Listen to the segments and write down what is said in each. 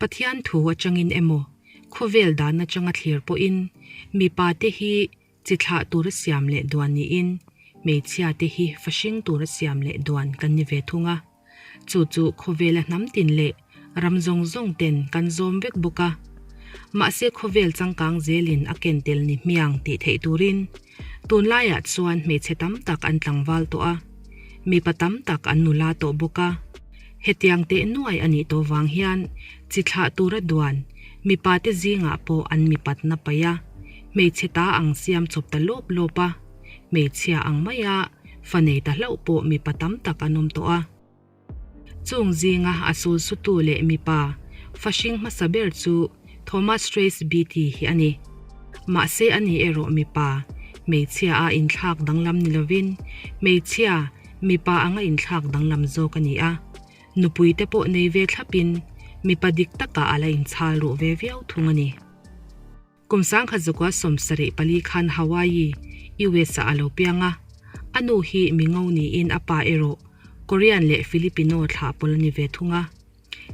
Pathian thu atangin emaw, khawvel dan atanga thlir pawhin mipa te hi chi thlah tura siam leh duan niin hmeichhia te hi fa hring tura siam leh duan kan ni ve thung a. Chu chu khawvela hnam tin leh ram zawng zawng ten kan zawm vek bawk a. Mahse khawvel changkang zelin a ken tel ni hmiang tih theih turin tunlaiah chuan hmeichhe tam tak an tlangval tawh a, mipa tam tak an nula tawh bawk a. Hetiang teh nuai a nih tawh vang hian chi thlah tura duan mipa te zingah pawh an mipatna paih a, hmeichhe ta ang siam chawp ta lawp lawp a, hmeichhia ang maia fa nei ta hlauh pawh mipa tam tak an awm tawh a. Chung zinga a sul sutu leh mipa fa hring hmasa ber chu Thomas Trace Beatty hi a ni. Mahse a ni erawh mipa, hmeichhia a inthlak danglam ni lovin hmeichhia, mipa anga inthlak danglam zawk a ni a. Nupui te pawh nei ve thlapin mipa dik takah a la inchhal ruh ve viau thung a ni. Kum sangkhat zakua 74 khan Hawaii, US ah a lo piang a. A nu hi Mingo niin a pa erawh Korean leh Filipino thlah pawl a ni ve thung a.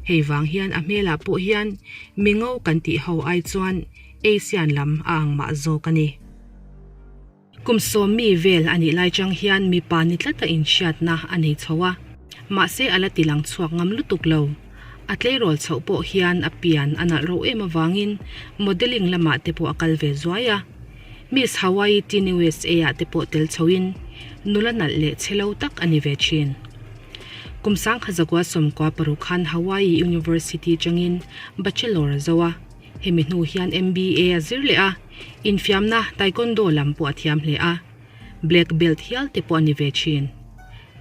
Hei vang hian a hmelah pawh hian Mingo kan tih ho ai chuan Asian lam a ang mah zawk a ni. Kum sawmmi vel a nih lai chang hian mipa ni tlata inhriatna a nei chho a, mahse a la ti lang chhuak ngam lutuk lo. A tleirawl chhoh pawh hian a pian a nalh rauh em avangin modelling lamah te pawh a kal ve zuai a. Miss Hawaii Teen USA ah te pawh tel chhoin nula nalh leh chhe lo tak a ni ve thin. Kum 1996 khan Hawaii University changin Bachelor a zo a. Hemi hnu hian MBA a zir leh a, infiamna Taekwondo lam pawh a thiam hle a, black belt hial te pawh a ni ve thin.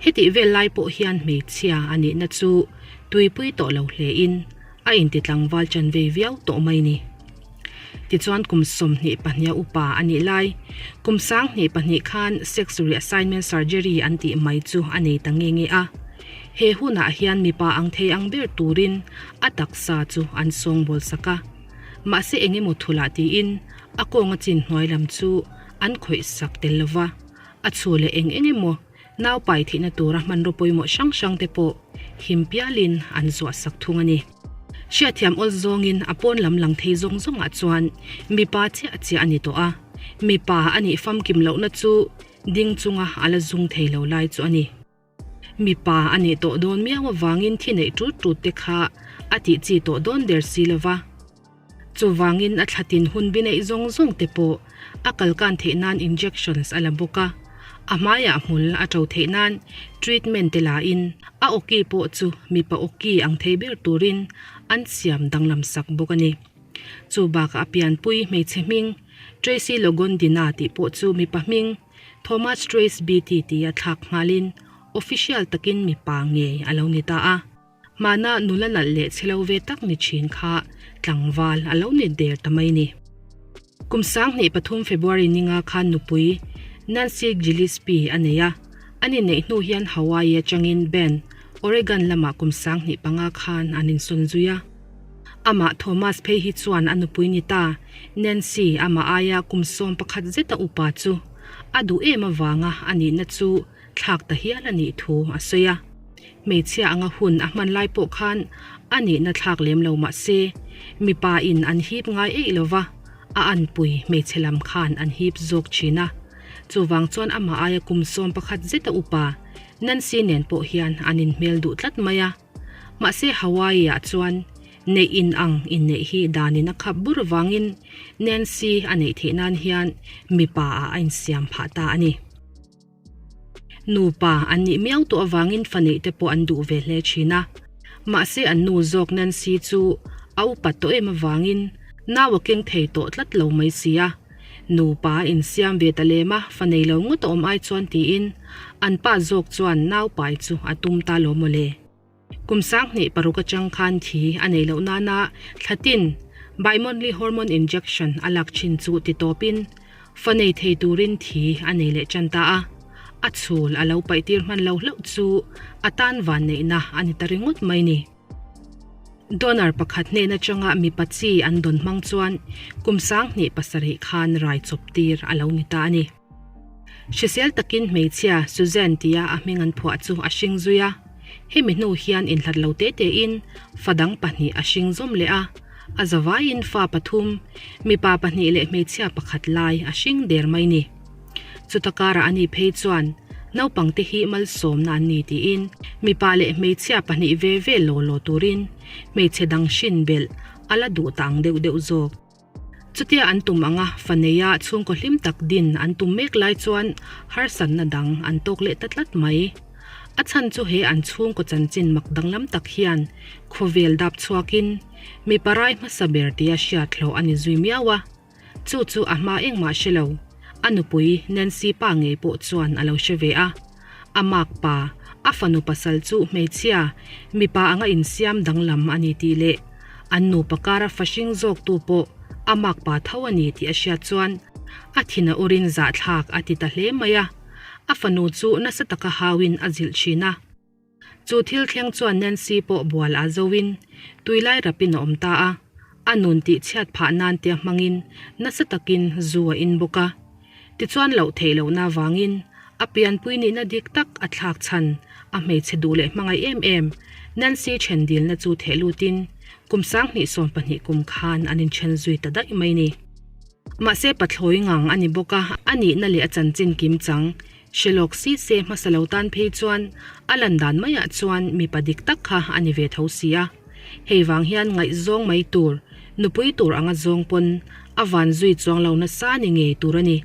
Hetih vel lai pawh hian hmeichhia a nihna chu tuipui tawh lo hle in a inti tlangval chan vei viau tawh mai ni. Tichuan kum 22 a upa a nih lai, kum 2002 khan sex reassignment surgery an tih mai chu a nei ta nge nge a. He hunah hian mipa ang thei ang ber turin a taksa chu an sawngbawl sak a. Mahse eng emaw thulah tiin a kawnga chin hnuai lam chu an khawih sak tel lo va, a chhu leh eng eng emaw nau pai thihna tura hmanraw pawimawh hrang hrang te pawh him pialin an zuah sak thung a ni. Hriatthiam awl zawngin a pawn lam lang thei zawng zawngah chuan mipa chiah chiah a ni tawh a, mipa a nih famkim lohna chu ding chunga a la zung thei lo lai chu a ni. Mipa a nih tawh dawn miau avangin thi neih tut tut te kha a tih chi tawh dawn der si lo va. Chuvangin a thlatin hun bi neih zawng zawng te pawh a kalkan theih nan injections a la bawk a, a hmaiah hmul a to theih nan treatment te la in a awki pawh chu mipa awki ang thei ber turin an siam danglam sak bawk a ni. Chu bakah a pianpui hmeichhe hming Tracy Logondina tih pawh chu mipa hming Thomas Trace Beatty tia thlak nghalin official takin mipa ngei a lo ni ta a. Hmana nula nalh leh chhe lo ve tak ni thin kha tlangval a lo ni der ta mai ni. Kum 2003 February ninga khan nupui Nancy Gillespie a nei a, an inneih hnu hian Hawaii atangin Bend, Oregon lamah kum 2005 khan an insawn zui a. Amah Thomas phei hi chuan a nupui ni ta, Nancy amah aia kum 11 zeta upa chu a duh em avanga a nihna chu thlak ta hial a nih thu a sawi a. Hmeichhia anga hun a hman lai pawh khan a nihna thlak lem lo mah se, mipa in an hip ngai eih lo va, a anpui hmeichhe lam khan an hip zawk thin a. Chuvang chuan amah aia kum 11 zeta upa Nancy nen pawh hian an inhmel duh tlat mai a. Mahse Hawaii-ah chuan neih in ang inneih hi danin a khap bur vangin Nancy a neih theih nan hian mipa ah a insiam phah ta a ni. Nupa an nih miau tawh avangin fa neih te pawh an duh ve hle thin a. Mahse an nu zawk Nancy chu a upat tawh em avangin nau a keng thei tawh tlat lo mai si a. Nupa a insiam ve ta lem a, fa nei lo ngawt a awm ai chuan tiin an pa zawk chuan nau pai chu a tum ta lo mawle. Kum 2006 atang khan thi a nei loh nana thlatin bimonthly hormone injection a lak thin chu ti tawpin fa nei thei turin thi a nei leh tan ta a. A chhul a lo paih tir hman lo hlauh chu a tan vanneihna a ni ta ringawt mai ni. Donor pakhat hnen atanga mipa chi an dawn hmang chuan kum 2007 khan rai chawp tir a lo ni ta a ni. Hrisel takin hmeichhia Suzanne tia a hming an phuah chu a hring zui a. Hemi hnu hian inhlat lo te tein fa dang pahnih a hring zawm leh a, a zavaiin fa pathum, mipa pahnih leh hmeichhia pakhat lai a hring der mai ni. Chuta karah ani phei chuan naupangte hi malsawmna an ni tiin mipa leh hmeichhia pahnih ve ve law law turin hmeichhe dang hrin belh a la duh ta ang deuh deuh zawk. Chutia an tum anga fa neia chhungkaw hlim tak din an tum mek lai chuan harsatna dang an tawk leh ta tlat mai. A chhan chu he an chhungkaw chanchin mak danglam tak hian khawvel dap chhuakin mipa rai hmasa ber tia hriat hlawh a ni zui miau a. Chu chu a hma engmah hre lo, a nupui Nancy pa ngei pawh chuan a lo hre ve a. A mak pa, a fanu pasal chu hmeichhia, mipa anga insiam danglam a ni tih leh an nupa kara fahring zawktu pawh a mak pa tho a ni tih a hriat chuan a thin a urin zahthlak a ti ta hle mai a. A fanu chu nasa taka hauin a zilh thin a. Chu thil thleng chuan Nancy pawh bual a zoin tuilai rapin a awm ta a, a nun tih chhiat phah nan tia hmangin nasa takin zu a in bawk a. Tichuan loh theih lohna avangin a pianpui nihna dik tak a thlak chhan a hmeichhe duh leh hmangaih em em Nancy then dilna chu theh lutin kum 2012 kum khan an inthen zui ta daih mai ni. Mahse pathlawi ngang a ni bawk a, a nihna leh a chanchin kim chang Hre lawk si se hmasa lo tan phei chuan a lan dan maiah chuan mipa dik tak kha a ni ve tho si a. Hei vang hian ngaihzawng mai tur, nupui tur anga zawng pawn a van zui chuang lo nasa ni ngei tur a ni.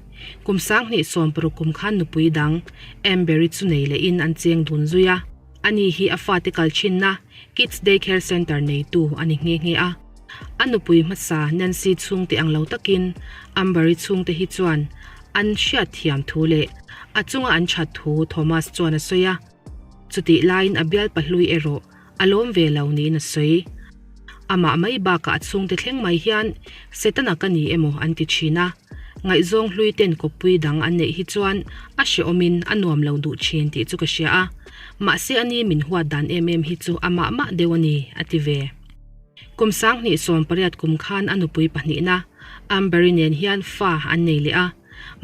Kum 2016 kum khan nupui dang Amber-i chu nei lehin an cheng dun zui a. Ani hi a fate kal thinna Kids Day Care Centre neitu a ni nghe nghe a. A nupui hmasa Nancy chhungte ang lo takin Amber-i chhungte hi chuan an hriatthiam thu leh a chunga an that thu Thomas chuan a sawi a. Chutih laiin a bialpa hlui erawh a lawm ve lo niin a sawi. Amah mai bakah a chhungte thleng mai hian Setana ka ni emaw an ti thin a. Ngaihzawng hlui ten kawppui dang an neih hi chuan a hrehawmin a nuam lo duh thin tih chu ka hria a. Mahse a ni min huat dan em em hi chu amah mah deuh a ni, a ti ve. Kum 2018 kum khan a nupui pahnihna Amber-i nen hian fa an nei leh a,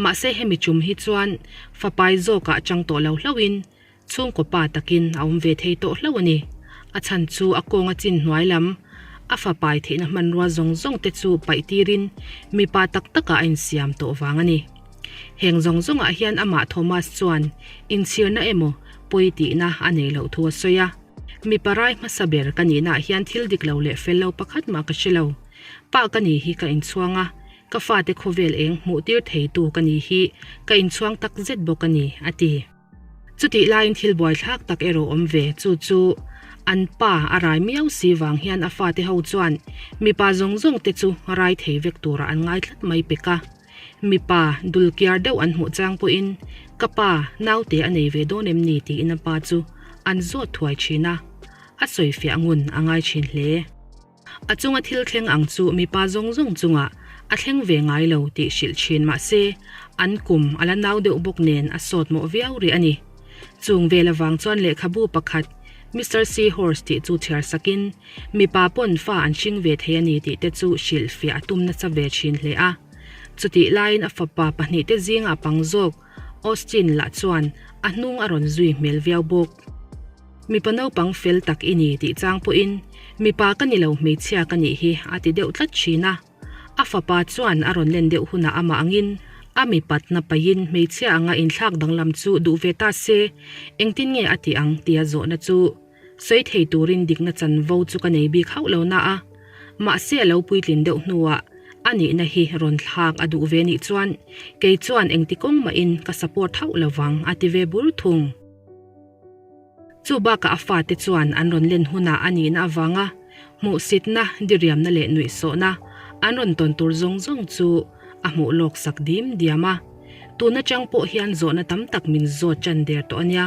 mahse hemi tum hi chuan fapai zawkah chang tawh lo hlauhin chhungkaw pa takin a awm ve thei tawh hlauh a ni. A chhan chu a kawnga chin hnuai lam a fapai theihna hmanrua zawng zawng te chu paih tirin mipa tak takah a insiam tawh vang a ni. Heng zawng zawngah hian amah Thomas chuan inchhirna emaw pawi tihna a nei loh thu a sawi a. Mipa rai hmasa ber ka nihnaah hian thil dik lo leh fel lo pakhat mah ka hre lo. Pa ka ni hi ka inchhuang a, ka fate khawvel eng hmuh tir theitu ka ni hi ka inchhuang tak zet bawk a ni, a ti. Chutih laiin thil buaithlak tak erawh awm ve, chu chu an pa a rai miau si vang hian a fate ho chuan mipa zawng zawng te chu rai thei vek turah an ngai tlat mai pek a. Mipa dul kiar deuh an hmuh chang pawhin ka pa naute a nei ve dawn em ni tiin a pa chu an zawt thuai thin a, a sawi fiah ngun a ngai thin hle. A chunga thil thleng ang chu mipa zawng zawng chungah a thleng ve ngai lo tih hrilh thin mah se an kum a la nau deuh bawk nen a sawt mawh viau rih a ni. Chung vel avang chuan lehkhabu pakhat Mister Seahorse tih chu chhiar sakin Mipa pawn fa an hring ve thei a ni tih te chu hrilhfiah a tum nasa ve thin hle a. Chutih laiin a fapa pahnih te zingah pang zawk Austin lah chuan a hnung a rawn zui hmel viau bawk. Mipa naupang fel tak i ni tih chang pawhin mipa ka ni lo hmeichhia ka nih hi a ti deuh tlat thin a. A fapa chuan a rawn len deuh hunah amah angin a mipatna paihin hmeichhia anga inthlak danglam chu duh ve ta se engtin nge a tih ang tia zawhna chu Sawi thei turin dikna chanvo chu ka nei bik hauh lo na a, mahse a lo puitlin deuh hnuah a nihna hi rawn thlak a duh ve nih chuan kei chuan engti kawng mahin ka support hauh lo vang a ti ve bur thung. Chu bakah a fate chuan an rawn len hunah a nihna avanga hmuhsitna, diriamna leh nuihsawhna an rawn tawn tur zawng zawng chu a hmuh lawk sak dim diam a. Tun atang pawh hian zawhna tam tak min zawt tan der tawh a nia.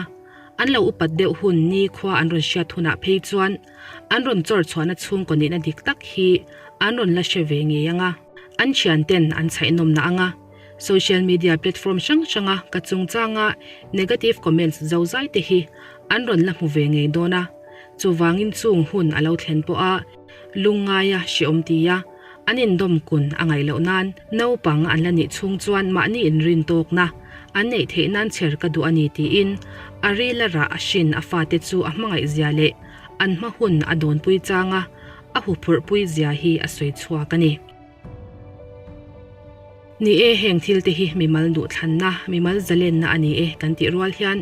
An lo upat deuh hun ni khua an rawn hriat hunah phei chuan an rawn chawr chhuahna chhungkaw nihna dik tak hi an rawn la hre ve ngei ang a. An thianten an chhaihnawmna ang a, social media platform hrang hranga ka chungchanga negative comments zozai te hi an rawn la hmu ve ngei dawn a. Chuvangin chung hun a lo thlen pawh a lungngaia hreawm tia an indawm kun a ngaih loh nan naupang an la nih chhung chuan mahni inrin tawkna. An neih theih nan chher ka duh a ni tiin a ril a rah a hrin a fate chu a hmangaih zia leh an hma hun a dawnpui changa a huphurhpui zia hi a sawi chhuak a ni. Ni e, heng thil te hi mimal duhthlanna, mimal zalenna a ni e kan tih rual hian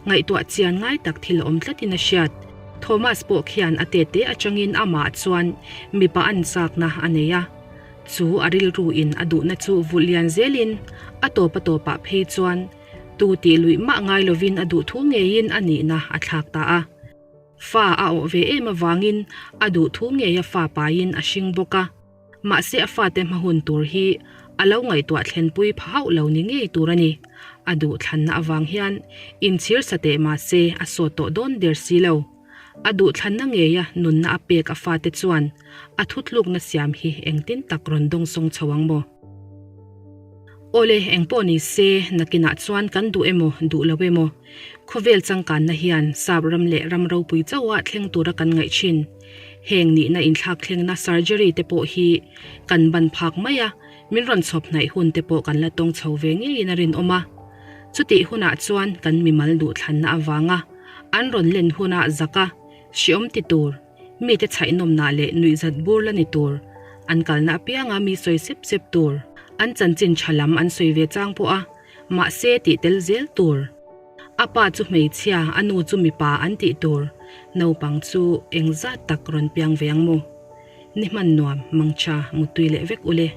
ngaihtuah chian ngai tak thil a awm tlatin a hriat. Thomas pawh khian a tete atangin amah chuan mipa an chakna a nei a. Chu a rilru in a duhna chu vulh lian zelin a tawp a tawpah phei chuan tu tih luih mah ngai lovin a duh thu ngeiin a nihna a thlak ta a. Fa a awh ve em avangin a duh thu ngeia fa paiin a hring bawk a. Mahse a fate hma hun tur hi a lo ngaihtuah thlenpui pha hauh lo ni ngei tur a ni. A duh thlanna avang hian inchhir sa teh mahse a sawt tawh dawn der si lo. A duh thlanna ngeia nunna a pek a fate chuan a thutlukna siam hi engtin tak rawn dawngsawng chho ang maw? Awle, engpawh ni se, nakinah chuan kan duh emaw, duh lo emaw, khawvel changkanna hian sap ram leh ram ropui chauha thleng tura kan ngaih thin. Heng nihna inthlakthlengna surgery te pawh hi kan ban phak mai a, min rawn chhawp hnaih hun te pawh kan la tawng chho ve ngeiin a rinawm a. Chutih hunah chuan kan mimal duhthlanna avanga an rawn len huna zaka hriawm ti tur, mite chhaihnawmnah leh nuihzat bur la ni tur, an kalna apianga mi sawi sep sep tur, an chanchin tha lam an sawi ve chang pawh a, mahse tih tel zel tur. A pa chu hmeichhia, a nu chu mipa an tih tur, naupang chu engzat tak rawn piang ve ang maw? Ni hman nuam, mangtha, muttui leh vek ule.